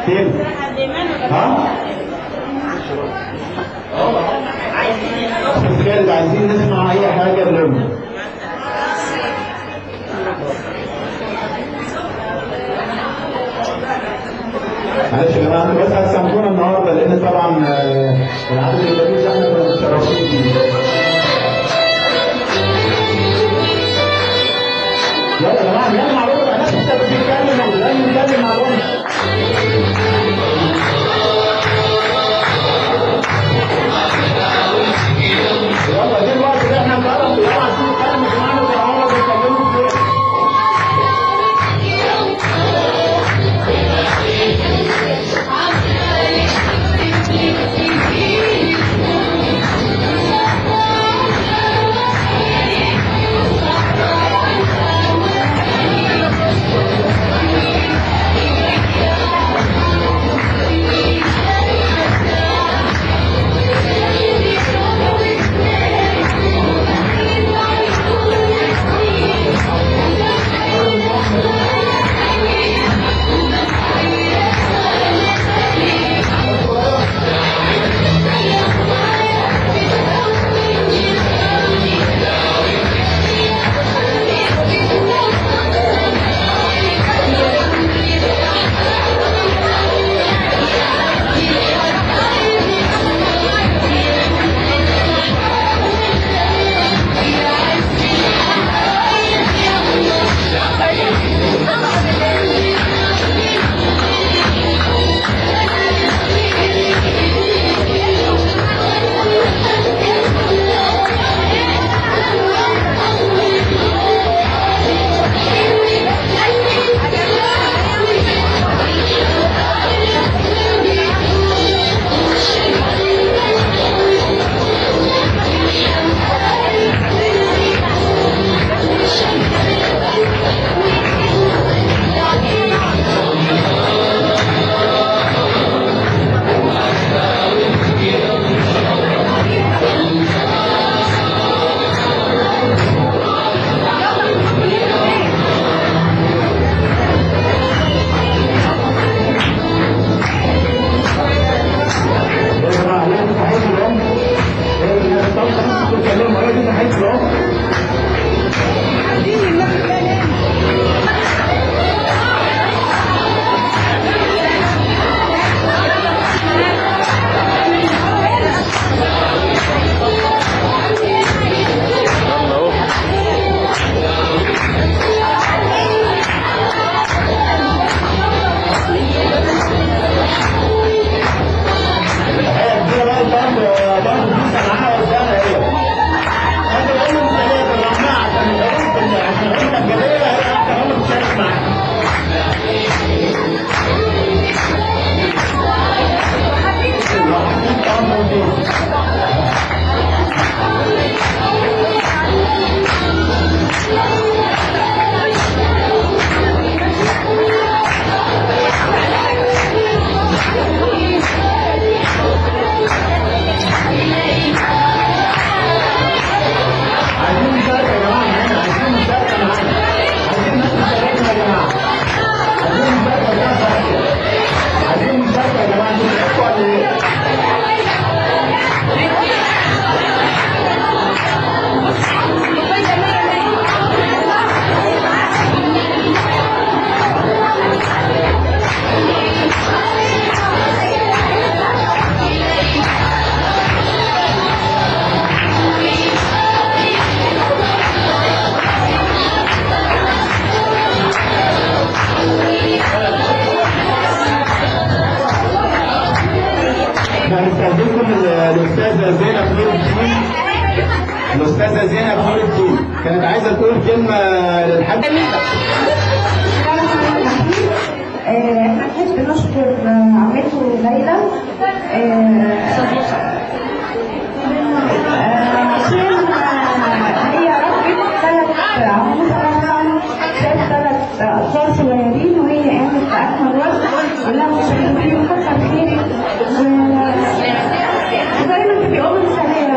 فين؟ ها؟ استاذ خالد عايزين نسمع اي حاجة للام. معلش يا جماعة انتوا بس هتسامحونا النهارده لان طبعا العدد الكبير ده احنا كنا متشرفين بيه. يلا يا جماعة يلا مع بعض، الناس لسه بتتكلم ولازم نتكلم مع بعض. يلا ده الوقت اللي احنا بنعرف، يلا عايزين نتكلم يا جماعة، وطبعا بيتكلموا كتير. الأستاذة زينب نور الدين كانت عايزة تقول كلمة للحاج. احنا نحب نشكر عمته ليلى عشان هي ربت ثلاث ثلاث أطفال صغيرين وهي قامت بأكمل وجه ولها مشكلتين وكتر خيرك ودايما تبقي أم مثالية.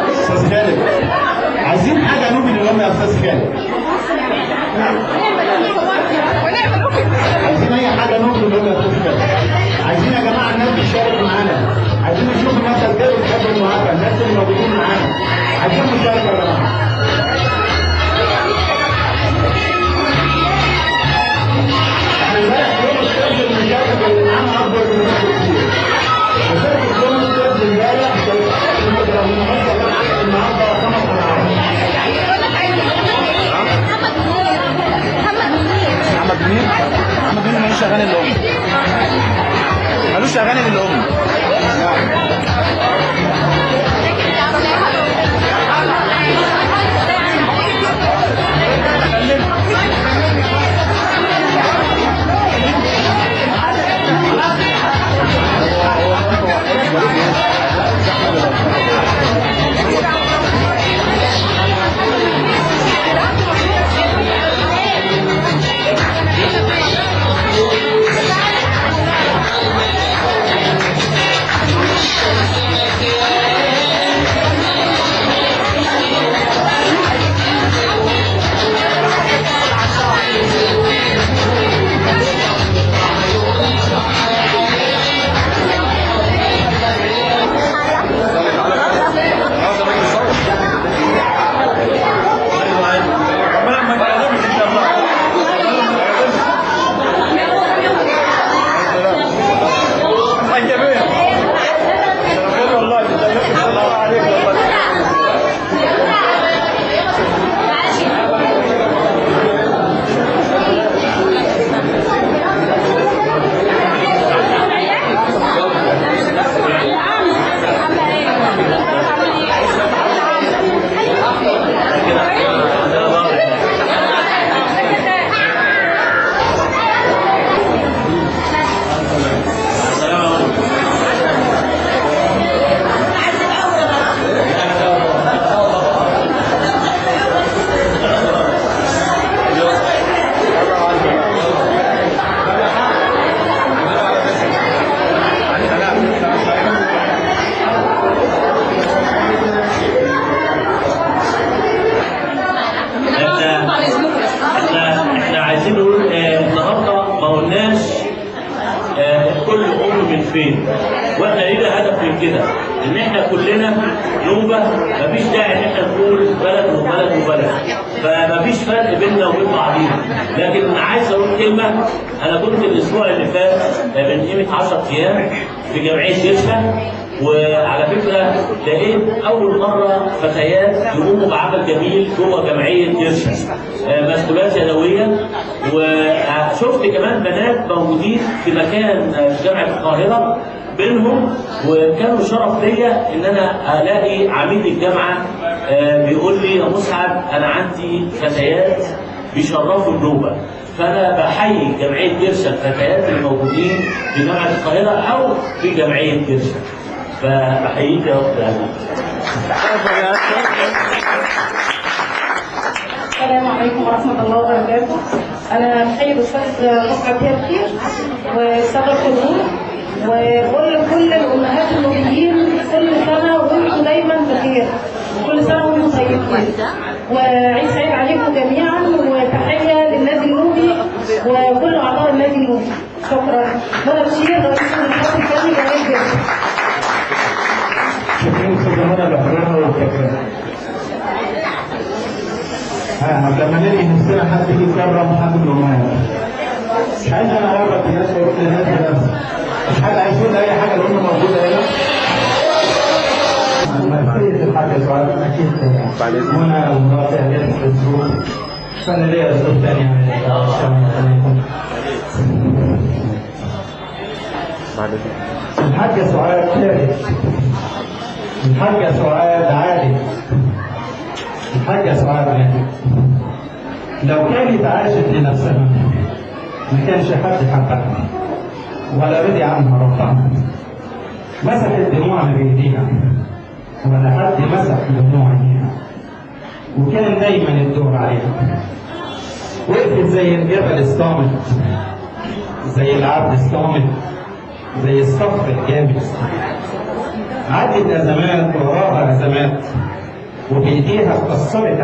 أستاذ خالد عايزين حاجة نوبي للأم. استاذ خالد. عايزين اي حاجة نطلب منها يا استاذ خالد. عايزين يا جماعة الناس تشارك معانا، عايزين نشوف الناس قد ايه بتحب المعافى، الناس اللي موجودين معانا، عايزين مشاركة يا جماعة. احنا امبارح يوم السبت المشاركة اللي معانا اكبر من الناس كتير. مشاركة يوم السبت امبارح كانت النهارده 5 اضعاف. محمد منير، محمد منير ملوش اغاني الا امه. ملوش اغاني الا امه. فين؟ واحنا لينا هدف من كده، ان احنا كلنا نوبه، مفيش داعي ان احنا نقول بلد وبلد وبلد، فمفيش فرق بيننا وبين بعضينا. لكن عايز اقول كلمة، انا كنت الاسبوع اللي فات من قيمة 10 ايام في جمعية جرشا، وعلى فكرة لقيت اول مرة فتيات يقوموا بعمل جميل جوه جمعية جرشا، مسؤولات يدوية، وشفت كمان بنات موجودين في مكان في جامعه القاهرة بينهم، وكانوا شرف ليا ان انا الاقي عميد الجامعة بيقول لي يا مسعد انا عندي فتيات بيشرفوا النوبة. فانا بحيي جمعية جرشا الفتيات الموجودين في جامعه القاهرة او في جمعية جرشا، فبحييك يا رب العالمين. السلام عليكم ورحمة الله وبركاته. أنا بحيي الأستاذ مسعد كافي والسادة الحضور، وبقول لكل الأمهات النوبيين كل سنة وأنتم دايما بخير، وكل سنة وأنتم طيبين، وعيد سعيد عليكم جميعا، وتحية للنادي النوبي وكل أعضاء النادي النوبي. شكرا. منى بشير، رئيس الاتحاد الفني جمعية جرشا. شكرا أستاذة منى لحضورها وتكريمها. لما نلاقي نفسنا حد يكرم حد من الأمهات. مش عايز أنا أورط الناس وأروح للناس بنفسي. مش حد عايز يقول أي حاجة الأم موجودة هنا. مسؤولية الحاجة سعاد أكيد منى ومراتي جت في الظروف، فأنا ليا ظروف ثانية. السلام عليكم. الحاجة سعاد شارك، الحاجة سعاد عالي، الحاجة سعاد عالي. لو كانت عاشت لنفسها ما كانش حد حبها ولا رضي عنها ربها. مسحت دموعها بإيديها ولا حد مسح دموع عينيها، وكان دايما الدور عليها. وقفت زي الجبل الصامت، زي العبد الصامت، زي الصخر الجامد. عدت أزمات وراها أزمات، وبإيديها اتكسرت.